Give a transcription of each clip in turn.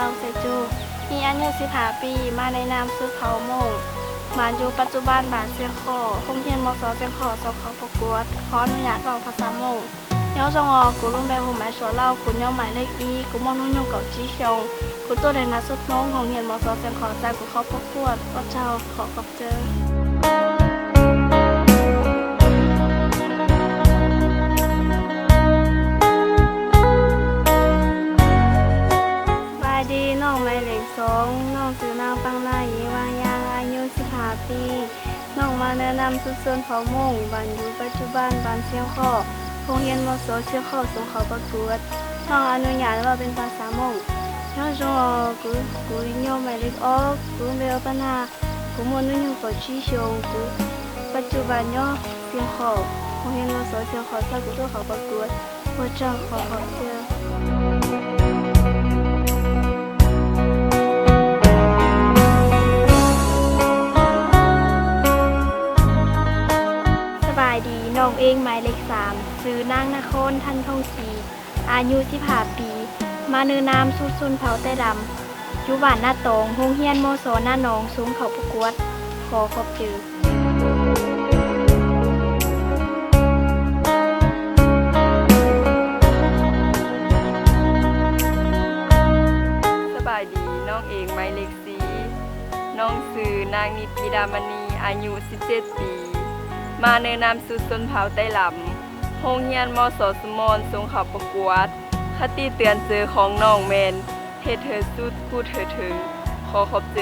ລາວ ເຊຈູ ມີອາຍຸສິບຫ້າປີ ມາໃນນາມຊົນເຜົ່າມົ້ງ ບ້ານຢູ່ປັດຈຸບັນບ້ານຊຽງຄໍ້ ໂຮງຮຽນ ມສ ຊຽງຄໍ້ ສົ່ງເຂົ້າປະກວດ. ຂໍອະນຸຍາດເວົ້າພາສາມົ້ງ. Nho rong o, kuv lub npe hu Mai Sua Lau, kuv nyob Mai Lek i, kuv muaj hnub nyoog kaum tsib xyoo, kuv tuaj dai nab sub mong, hoob hien mos Xiang Khou xa kuv khau pab kuaj. Ua tsaug, khov khov ceu. ສະບາຍດີ ນ້ອງໝາຍເລກສອງ, ນ້ອງຊື່ນາງ ປັງລາ ເຢວາຍາງ, ອາຍຸສິບຫ້າປີ. ນ້ອງມາແນະນຳຊຸມຊົນເຜົ່າມົ້ງ ບ້ານຢູ່ປັດຈຸບັນ ບ້ານຊຽງຄໍ້, ໂຮງຮຽນ ມສ ຊຽງຄໍ້ ສົ່ງເຂົ້າປະກວດ. ນ້ອງອະນຸຍາດເວົ້າເປັນພາສາມົ້ງ. Nho rong o, kuv, kuv nyob Mai Lek o, kuv lub npe hu Pan Ha, kuv muaj hnub nyoog kaum tsib xyoo, kuv ປັດຈຸບັນຢູ່ Xiang Khou, ໂຮງຮຽນ ມສ Xiang Khou ສາຍກຸດຕົວເຂົ້າປະກວດ. Ua tsaug, khov khov ceu. ສະບາຍດີ ນ້ອງເອງ ໝາຍເລກສາມ, ຊື່ນາງ ນະຄອນ ທັນທອງສີ, ອາຍຸສິບຫ້າປີ, ມາເນີນາມຊຸມຊົນເຜົ່າໄຕດຳ ຢູ່ບ້ານນາຕອງ, ໂຮງຮຽນ ມສ ນາໜອງ, ສົ່ງເຂົ້າປະກວດ. ຂໍຂອບໃຈ. ສະບາຍດີ ນ້ອງເອງ ໝາຍເລກສີ່, ນ້ອງຊື່ນາງ ນິດ ວິດາມະນີ, ອາຍຸສິບເຈັດປີ, ມາເນີນາມຊຸມຊົນເຜົ່າໄຕດຳ, ໂຮງຮຽນ ມສ ສຸມອນ, ສົ່ງເຂົ້າປະກວດ. ຄະຕິເຕືອນເຈີຂອງນ້ອງແມ່ນ ເຮັດໃຫ້ສຸດ, ຂຸດໃຫ້ເຖິງ. ຂໍຂອບໃຈ.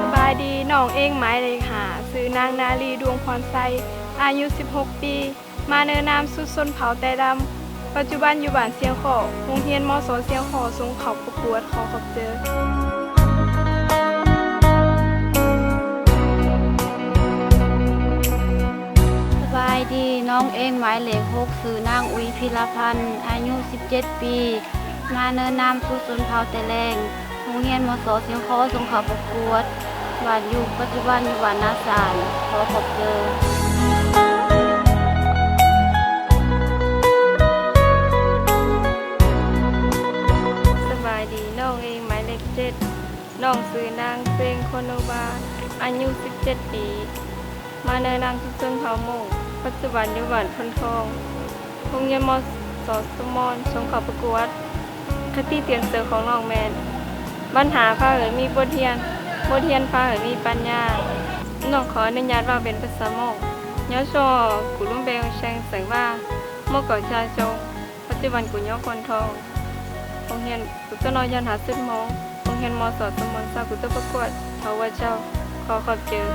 ສະບາຍດີ ນ້ອງເອງ ໝາຍເລກຫ້າ, ຊື່ນາງ ນາລີ ດວງພອນໄຊ, ອາຍຸສິບຫົກປີ. ມາເນີນາມຊຸມຊົນເຜົ່າໄຕດຳ, ປັດຈຸບັນຢູ່ບ້ານຊຽງຄໍ້, ໂຮງຮຽນ ມສ ຊຽງຄໍ້ ສົ່ງເຂົ້າປະກວດ. ຂໍຂອບໃຈ. ສະບາຍດີ ນ້ອງເອງ ໝາຍເລກຫົກ, ຊື່ນາງ ອຸຍ ພິລະພັນ, ອາຍຸສິບເຈັດປີ. ມາເນີນາມຊຸມຊົນເຜົ່າແຕແລງ, ໂຮງຮຽນ ມສ ຊຽງຄໍ້ ສົ່ງເຂົ້າປະກວດ. ບ້ານຢູ່ປັດຈຸບັນຢູ່ບ້ານນາຊານ. ຂໍຂອບໃຈ. ສະບາຍດີ ນ້ອງເອງ ໝາຍເລກເຈັດ, ນ້ອງຊື່ນາງ ເຊງ ໂຄໂນວາ, ອາຍຸສິບເຈັດປີ. ມາເນີນາມຊຸມຊົນເຜົ່າມົ້ງ, ປັດຈຸບັນຢູ່ບ້ານໂພນທອງ, ໂຮງຮຽນ ມສ ສຸມອນ, ສົ່ງເຂົ້າປະກວດ. ຄະຕິເຕືອນເຕີຂອງນ້ອງແມ່ນ ບັນຫາພາໃຫ້ມີບົດຮຽນ, ບົດຮຽນພາໃຫ້ມີປັນຍາ. ນ້ອງຂໍອະນຸຍາດເວົ້າເປັນພາສາມົ້ງ. Nho rong o, kuv lub npe hu Seng Seng Ba, muaj kaum ca xyoo, ປັດຈຸບັນ kuv nyob Khon Thong, ໂຮງຮຽນ Kuv tuaj nao yam ha sut mong, ໂຮງຮຽນ ມສ Samon xa kuv tuaj pab kuaj. Thov ua tsaug, khov khov ceu.